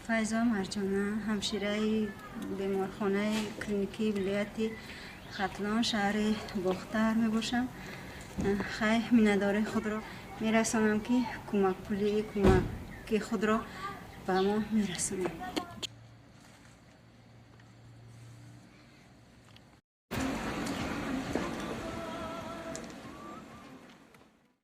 Файза Марҷона, ҳамшираи беморхонаи клиникии вилояти Хатлон, шаҳри Бохтар мебошам. Хай, миннатдории худро мерасонам, ки кӯмакпулии кӯмаки худро ба мо мерасонанд.